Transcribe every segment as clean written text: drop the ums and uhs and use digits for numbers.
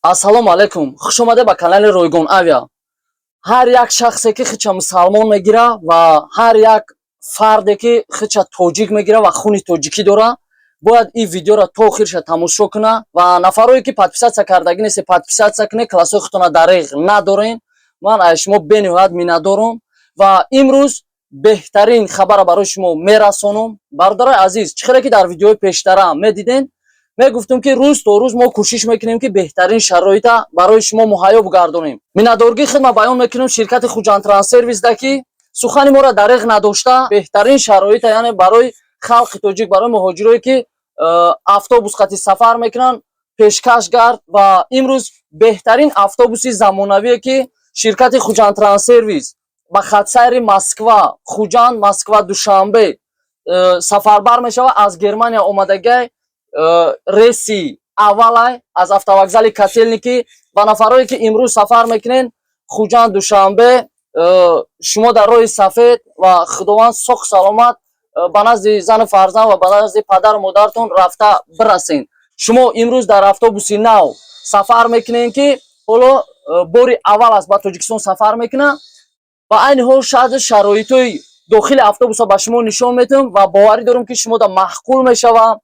Ассалому алайкум, хушомадед ба канали Ройгон Авиа. Ҳар як шахсе, ки худша мусалмон мегира, ва ҳар як фарде, ки худша тоҷик мегира ва хуни тоҷикӣ дора, бояд ин видеоро то охирша тамошо куна. Ва нафарое, ки подписаться кардагӣ несте, подписаться кунед, классҳои худтона дареғ надорен. Ман аз шумо бениҳоят миннатдорам ва имрӯз беҳтарин хабара барои шумо мерасонам. Бародарои азиз, чӣ хеле ки дар видеои пештара медиден, мегуфтем, ки рӯз то рӯз мо кӯшиш мекунем, ки беҳтарин шароита барои шумо муҳайё бигардонем. Миннатдоргии худма баён мекунем ширкати Хуҷанд Транссервисда, ки сухани моро дареғ надошта, беҳтарин шароита, яъне барои халқи тоҷик, барои муҳоҷирое, ки автобус қати сафар мекунанд, пешкаш гард. Ва имрӯз беҳтарин автобуси замонавие, ки ширкати Хуҷанд Транссервис ба хатсайри Москва Хуҷанд, Москва Душанбе сафарбар мешавад, аз Германия омадагай, рейси аввалай аз автовокзали Котельники. Ва нафарое, ки имрӯз сафар мекунен Хуҷанд Душанбе, шумо дар роҳи сафед ва Худованд соғ саломат ба назди зану фарзанд ва ба назди падару модаратон рафта бирасен. Шумо имрӯз дар автобуси нав сафар мекунен, ки ҳоло бори аввал аст ба Тоҷикистон сафар мекунад. Ва айни ҳол шаҳди шароитҳои дохили автобуса ба шумо нишон медиҳам ва боварӣ дорам, ки шумо да маъқул мешавад.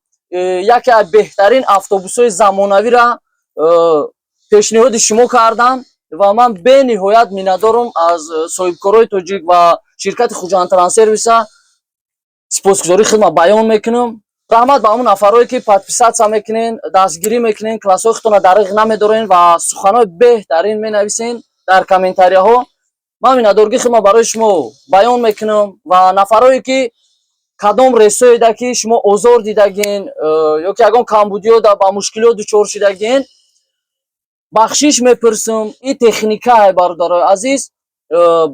Яке аз беҳтарин автобусҳои замонавира пешниҳоди шумо кардам ва ман бениҳоят миннатдорам аз соҳибкорои тоҷик ва ширкати Хуҷанд Транссервиса сипосгузории худма баён мекунам. Раҳмат ба ҳамон нафарое, ки подписаться мекунен, дастгирӣ мекунен, классҳои худтонро дариғ намедорен ва суханҳои беҳтарин менависен дар комментарияҳо. Ман миннатдоргии худма барои шумо баён мекунам. Ва нафарое, ки кадом рейсоеда, ки шумо озор дидагин ё ки ягон камбудиёда ба мушкилиёт дучор шидагин, бахшиш мепурсам. Ин техникае, бародарои азиз,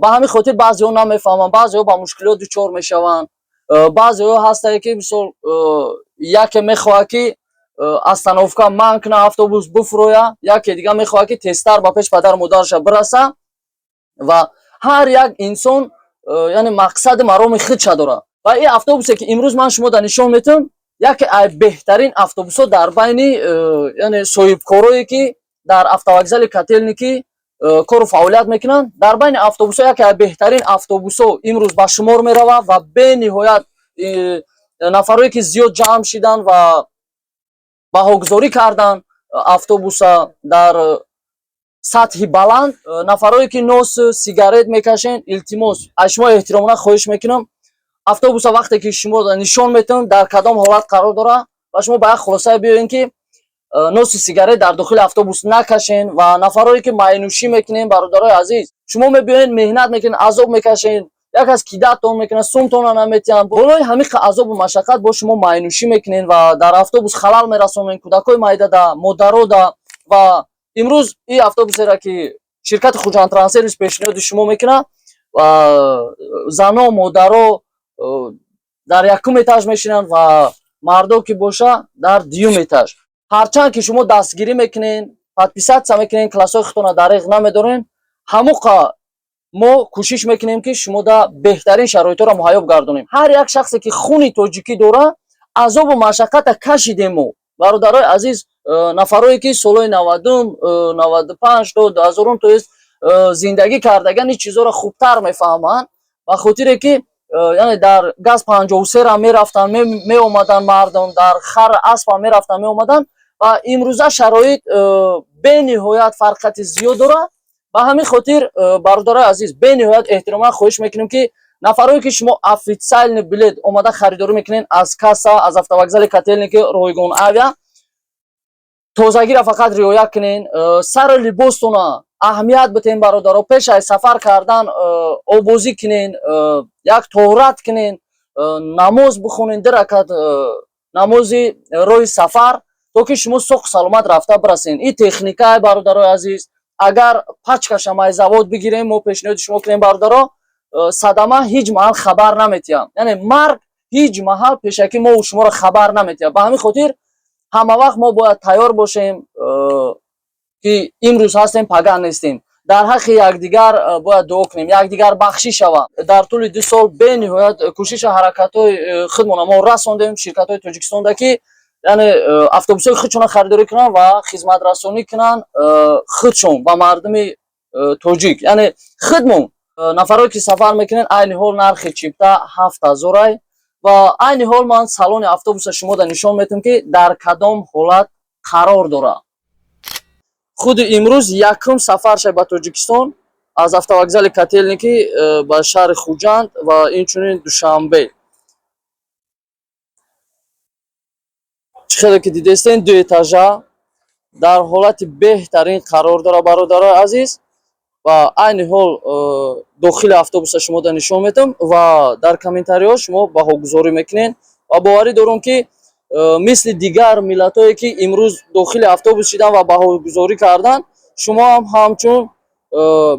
ба ҳамин хотир баъзеҳо намефаҳманд, баъзеҳо ба мушкилиёт дучор мешаванд. Баъзеҳо ҳастае, ки мисол яке мехоҳад, ки остановка манъ кунад, автобус буфурӯя, яке дига мехоҳад, ки тезтар ба пеш падару модараша бираса. Ва ҳар як инсон яъне мақсади мароми худша дорад. Ва ин автобусе, ки имрӯз ман шумо да нишон метиҳам, яке аз беҳтарин автобусҳо дар байни яъне соҳибкорое, ки дар автовокзали Котельники кору фаъолият мекунанд, дар байни автобусҳо яке аз беҳтарин автобусҳо имрӯз ба шумор меравад. Ва бениҳоят нафарое, ки зиёд ҷамъ шиданд ва баҳогузорӣ карданд автобуса дар сатҳи баланд. Нафарое, ки нос, сигарет мекашен, илтимос, аз шумо эҳтиромона хоҳиш мекунам, автобуса вақте ки шумо нишон метиҳам, дар кадом ҳолат қарор дорад, ва шумо ба як хулосае биёед, ки носи сигарет дар дохили автобус накашен. Ва нафарое, ки майнӯшӣ мекунен, бародарои азиз, шумо мебиёед, меҳнат мекунед, азоб мекашен, як аз кидатон мекунад, сумтона наметиҳанд, болои ҳамин азобу машаққат бо шумо майнӯшӣ мекунен ва дар автобус халал мерасонен кӯдакҳои майдада, модарода. Ва имрӯз ин автобусеро, ки ширкати Хуҷанд Транссервис пешниҳоди шумо мекунад, ва зано, модаро дар якум этаж мешинанд ва мардо, ки боша, дар дуюм этаж. Ҳарчанд ки шумо дастгирӣ мекунен, подписаться мекунен, классҳои худтонро дареғ намедорен, ҳамоқа мо кӯшиш мекунем, ки шумо да беҳтарин шароитҳоро муҳайё бигардонем. Ҳар як шахсе, ки хуни тоҷикӣ дора, азобу машаққата кашидем мо, бародарои азиз. Нафарое, ки солҳои 90-ум, 95 то 2000-ум, то есть зиндагӣ кардаган, ин чизҳоро хубтар мефаҳманд, ба хотире ки яъне дар газ 53-ам мерафтанд, меомаданд мардум, дар хар аспам мерафтанд, меомаданд. Ва имрӯза шароит бениҳоят фарқияти зиёд дорад. Ба ҳамин хотир, бародарои азиз, бениҳоят эҳтироман хоҳиш мекунем, ки нафарое, ки шумо официальный билет омада харидорӣ мекунед аз касса, аз автовокзали Котельники Ройгон Авиа, тозагиро фақат риоя кунен, сару либостона аҳамият битен. Бародаро, пеш аз сафар кардан обозӣ кунен, як тоҳурат кунен, намоз бихонен, ду ракат намози роҳи сафар, то ки шумо соғ саломат рафта бирасен. Ин техникае, бародарои азиз, агар пачкашам аз завод бигирем, мо пешниҳоди шумо кунем, бародаро, садама ҳеҷ маҳал хабар наметиҳам, яъне марг ҳеҷ маҳал пешакӣ мо шуморо хабар наметиҳад. Ба ҳамин хотир ҳама вақт мо бояд тайёр бошем, ки имрӯз ҳастем, пагаҳ нестем. Дар ҳаққи якдигар бояд дуо кунем, якдигар бахшӣ шавад. Дар тӯли 2 сол бениҳоят кӯшишу ҳаракатҳои худмона мо расондем ширкатҳои Тоҷикистонда, ки Яъне автобусҳои худшона харидорӣ кунанд ва хизматрасонӣ кунанд худшон ба мардуми тоҷик, яъне худмон, нафарое ки сафар мекунед. Айни ҳол нархи чипта 7000-ай ва айни ҳол ман салони автобуса шумода нишон метиҳам, ки дар кадом ҳолат қарор дорад. Худи имрӯз якум сафар шай ба Тоҷикистон аз автовокзали Котельники ба шаҳри Хуҷанд ва инчунин Душанбе. Чӣ хеле ки дидестен, ду этажа дар ҳолати беҳтарин қарор дорад, бародарои азиз. Ва айни ҳол дохили автобуса шумода нишон метиҳам ва дар комментариҳо шумо баҳогузорӣ мекунед. Ва боварӣ дорам, ки мисли дигар миллатҳое, ки имрӯз дохили автобус шидан ва баҳогузорӣ карданд, шумо ҳам ҳамчун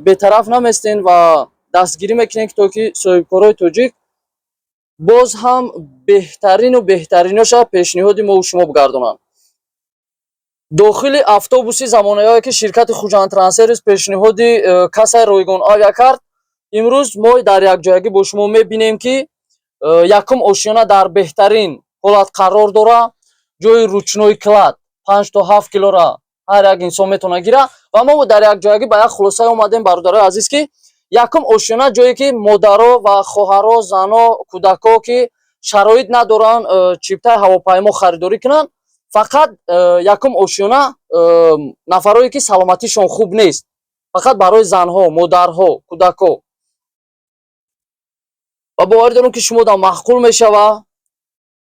бетараф наместен ва дастгирӣ мекунед, то ки соҳибкорои тоҷик боз ҳам беҳтарину беҳтариношa пешниҳоди мову шумо бигардонанд. Дохили автобуси замонавие, ки ширкати Хуҷанд Транссервис пешниҳоди кассаи ройгон авиа кард, имрӯз мо дар якҷоягӣ бо шумо мебинем, ки якум ошёна дар беҳтарин ҳолат қарор дорад. Ҷои ручной кладь 5 то 7 килора ҳар як инсон метавонад гирад. Ва мо дар якҷоягӣ ба як хулосае омадем, бародарои азиз, ки якум ошёна ҷое ки модаро ва хоҳаро, зано, кӯдако, ки шароит надоранд чиптаи ҳавопаймо харидорӣ кунанд, фақат якум ошёна нафарое ки саломатишон хуб нест, фақат барои занҳо, модарҳо, кӯдако. Ва боварӣ дорам, ки шумо дар маъқул мешава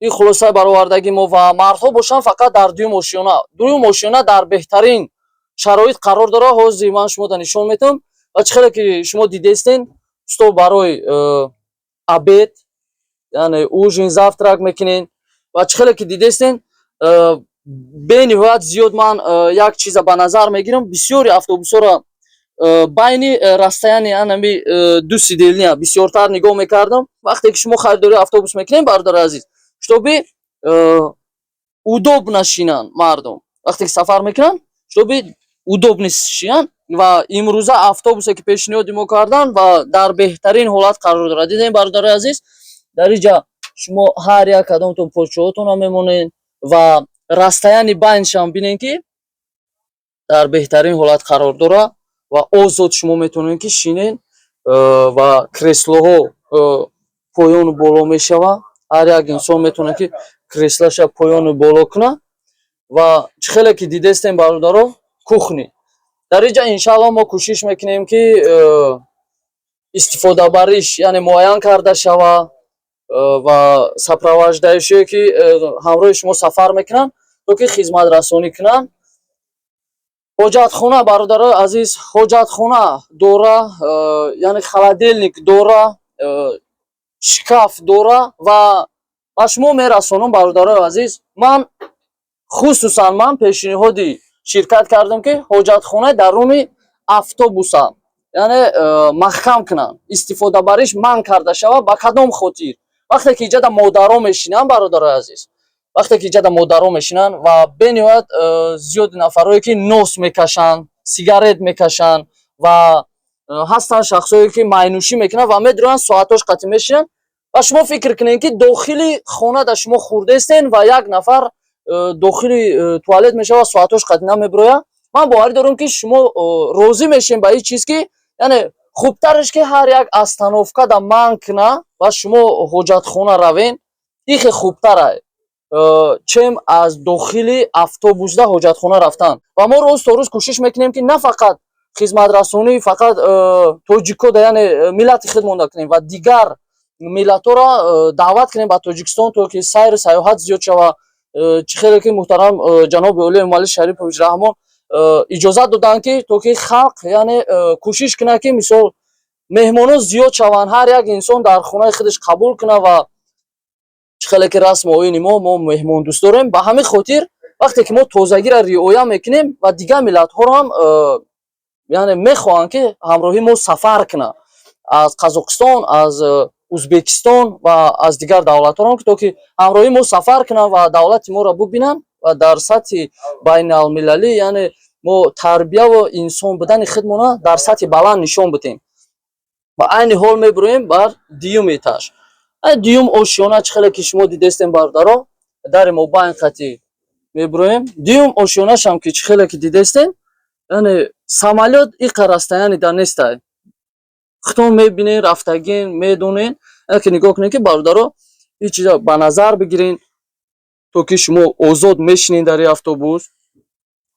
ин хулосаи баровардагии мо. Ва мардҳо бошанд, фақат дар дуюм ошёна. Дуюм ошёна дар беҳтарин шароит қарор дорад. Ҳозир ман шумода нишон метиҳам. Ва чӣ хеле ки шумо дидестен, стол барои обед, яъне ужин, завтрак мекунен. Ва чӣ хеле ки дидестен, бениҳоят зиёд ман як чиза ба назар мегирам: бисёри автобусҳоро байни расстояние анами ду сидельня бисёртар нигоҳ мекардам. Вақте ки шумо харидории автобус мекунем, бародари азиз, чтобы удобно шинанд мардум, вақте ки сафар мекунанд, чтобы удобно шинанд. Ва имрӯза автобусе, ки пешниҳоди мо карданд, ва дар беҳтарин ҳолат қарор дорад. Дидем, бародари азиз, дар инҷа шумо ҳар як кадомтон почаҳотонро мемонед ва расстояние байншам бинед, ки дар беҳтарин ҳолат қарор дорад ва озод шумо метавонед, ки шинед. Ва креслоҳо поёну боло мешавад, ҳар як инсон метавонад, ки креслаша поёну боло кунад. Ва чӣ хеле ки дидестем, бародаро, кухня дар инҷа. Иншаалло, мо кӯшиш мекунем, ки истифодабариш, яъне муайян карда шава ва сопровождающие, ки ҳамроҳи шумо сафар мекунанд, то ки хизматрасонӣ кунанд. Ҳоҷатхона, бародарои азиз, ҳоҷатхона дора, яъне холодильник дора, шкаф дора. Ва ба шумо мерасонам, бародарои азиз, ман хусусан ман пешниҳоди ширкат кардам, ки ҳоҷатхонаи даруни автобуса, яъне маҳкам кунанд, истифодабариш манъ карда шавад. Ба кадом хотир? Вақте ки иҷада модаро мешинанд, бародарои азиз, вақте ки иҷада модаро мешинанд ва бениҳоят зиёди нафарое, ки нос мекашанд, сигарет мекашанд ва ҳастанд шахсое, ки майнӯшӣ мекунанд ва медироянд, соатҳош қатъӣ мешинанд. Ва шумо фикр кунед, ки дохили хона да шумо хурдестен ва як нафар дохили туалет мешавад, соатҳош қатъӣ намебирояд. Ман боварӣ дорам, ки шумо розӣ мешем ба ин чиз, ки яъне хубтараш, ки ҳар як остановка да манъ куна ва шумо ҳоҷатхона равен, ихе хубтара, чем аз дохили автобусда ҳоҷатхона рафтан. Ва мо рӯз то рӯз кӯшиш мекунем, ки на фақат хизматрасонӣ фақат тоҷикода, яъне миллати худмонда кунем ва дигар миллатҳоро даъват кунем ба Тоҷикистон, то ки сайру сайёҳат зиёд шавад. Чӣ хеле ки муҳтарам ҷаноби олӣ Эмомалӣ Шарипович Раҳмон иҷозат доданд, ки то ки халқ, яъне кӯшиш кунад, ки мисол меҳмонон зиёд шаванд, ҳар як инсон дар хонаи худаш қабул кунад. Ва чӣ хеле ки расму оини мо меҳмондӯст дорем, ба ҳамин хотир вақте ки мо тозагиро риоя мекунем ва дигар миллатҳоро ҳам яъне мехоҳанд, ки ҳамроҳи мо сафар кунанд, аз Қазоқистон, аз Узбекистон ва аз дигар давлатҳоро, то ки ҳамроҳи мо сафар кунанд ва давлати моро бубинанд ва дар сатҳи байналмилалӣ, яъне мо тарбияву инсон будани худмона дар сатҳи баланд нишон бидиҳем. Ва айни ҳол мебироем бар дуюм этаж, дуюм ошёна. Чӣ хеле ки шумо дидестем, бародаро, Дари мобайн қати мебуроем. Дуюм ошёнашам ки чӣ хеле ки дидестен, яъне самолёт иқа расстояние да нестай. Худтон мебинен, рафтагин, медонен. Ки нигоҳ кунед, ки бародаро, ин чиза ба назар бигирен, то ки шумо озод мешинед дар ин автобус.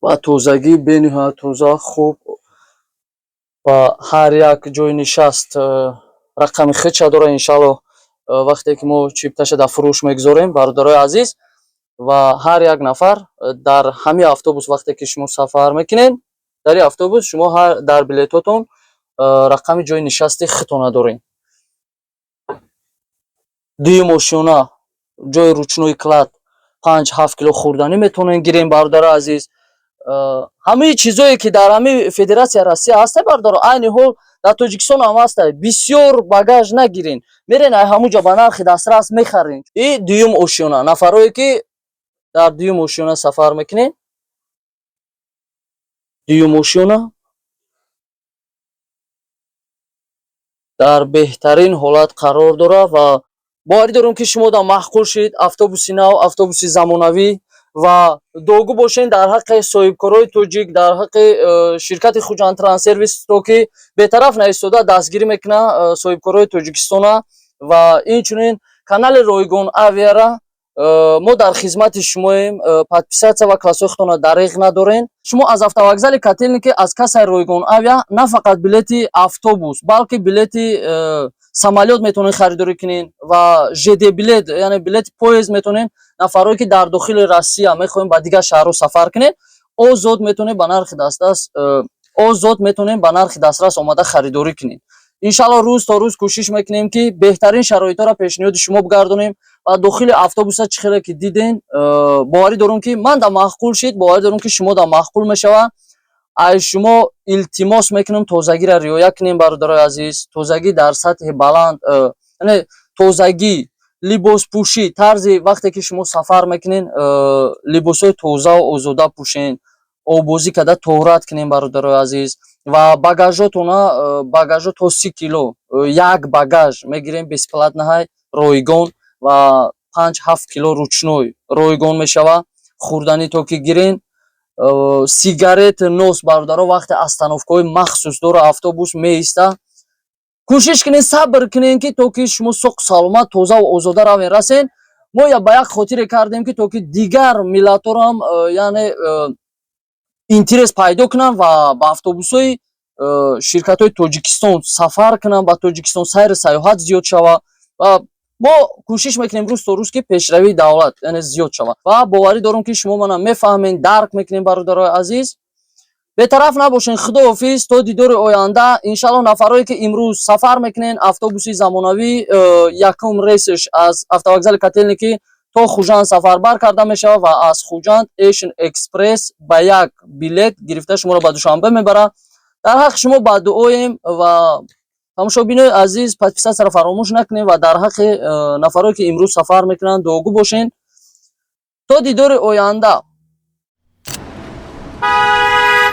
Ва тозагӣ бениҳоят тоза, хуб, ва ҳар як ҷои нишаст рақами худша дорад. Иншалло, вақте ки мо чипташа дар фурӯш мегузорем, бародарои азиз, ва ҳар як нафар дар ҳамин автобус, вақте ки шумо сафар мекунед дар ин автобус, шумо дар билетотон рақами ҷои нишасти худтона доред. Дуюм ошёна ҷои ручной кладь, 5-7 кило хӯрданӣ метавонед гирем, бародари азиз. Ҳамаи чизое ки дар ҳамин Федератсияи Россия ҳастай, бародаро, айни ҳол дар Тоҷикистон ҳам ҳастай. Бисёр багаж нагирен, мерен, ай ҳамуҷа ба нархи дастрас мехарен. И дуюм ошёна, нафарое ки дар дуюм ошёна сафар мекунед, дуюм ошёна дар беҳтарин ҳолат қарор дорад. Ва боварӣ дорем, ки шумо дар маъқул шид автобуси нав, автобуси замонавӣ. Ва дуогӯ бошед дар ҳаққи соҳибкорои тоҷик, дар ҳаққи ширкати Хуҷанд Транссервис, то ки бетараф наистода дастгирӣ мекунад соҳибкорои Тоҷикистона. Ва инчунин канали Ройгон Авиара, мо дар хизмати шумоем. Подписаться ва классҳои худтонро дареғ надорен. Шумо аз автовокзали Котельники аз кассаи Ройгон Авиа на фақат билети автобус, балки билети самолёт метавонед харидорӣ кунед ва ЖД билет, яъне билети поезд метавонед. Нафарое ки дар дохили Россия мехоҳем ба дигар шаҳрҳо сафар кунед, озод метавонед ба нархи дастрас омада харидорӣ кунед. Иншалло, рӯз то рӯз кӯшиш мекунем, ки беҳтарин шароитҳоро пешниҳоди шумо бигардонем. Ва дохили автобуса чӣ хеле ки диден, боварӣ дорам, ки ман да маъқул шид, боварӣ дорам, ки шумо да маъқул мешавад. Ай шумо илтимос мекунем, тозагиро риоя кунем, бародарои азиз. Тозагӣ дар сатҳи баланд, яъне тозагӣ, либоспӯшӣ, тарзи вақте ки шумо сафар мекунед, либосҳои тозаву озода пӯшен, оббозӣ карда тоҳурат кунем, бародарои азиз. Ва багажотона, багажо то 30 кило, як багаж мегирем бесплатно ҳай, ройгон, ва 5-7 кило ручной ройгон мешавад. Хӯрданӣ то ки гирен, сигарет, нос, бародаро, вақте остановкаҳои махсус дора автобус меиста, кӯшиш кунед, сабр кунед, ки то ки шумо соқу саломат, тозаву озода равен, расен. Мо я ба як хотире кардем, ки то ки дигар миллатҳоро яъне интерес пайдо кунанд ва ба автобусҳои ширкатҳои Тоҷикистон сафар кунанд, ба Тоҷикистон сайру сайёҳат зиёд шавад. Ва мо кӯшиш мекунем рӯз то рӯз, ки пешравии давлат, яъне, зиёд шавад. Ва боварӣ дорам, ки шумо мана мефаҳмед, дарк мекунед, бародарои азиз. Бетараф набошед. Худоҳофиз, то дидори оянда, иншалло. Нафарое ки имрӯз сафар мекунед, автобуси замонавӣ, якум рейсш аз автовокзали Котельники то Хуҷанд сафарбар карда мешавад ва аз Хуҷанд Эшн Экспресс ба як билет гирифта шуморо ба Душанбе мебарад. Дар ҳаққи шумо ба дуоем. Ва тамошобинои азиз, подписаться ро фаромӯш накунед ва дар ҳаққи нафарое ки имрӯз сафар мекунанд, дуогӯ бошед. То дидори оянда.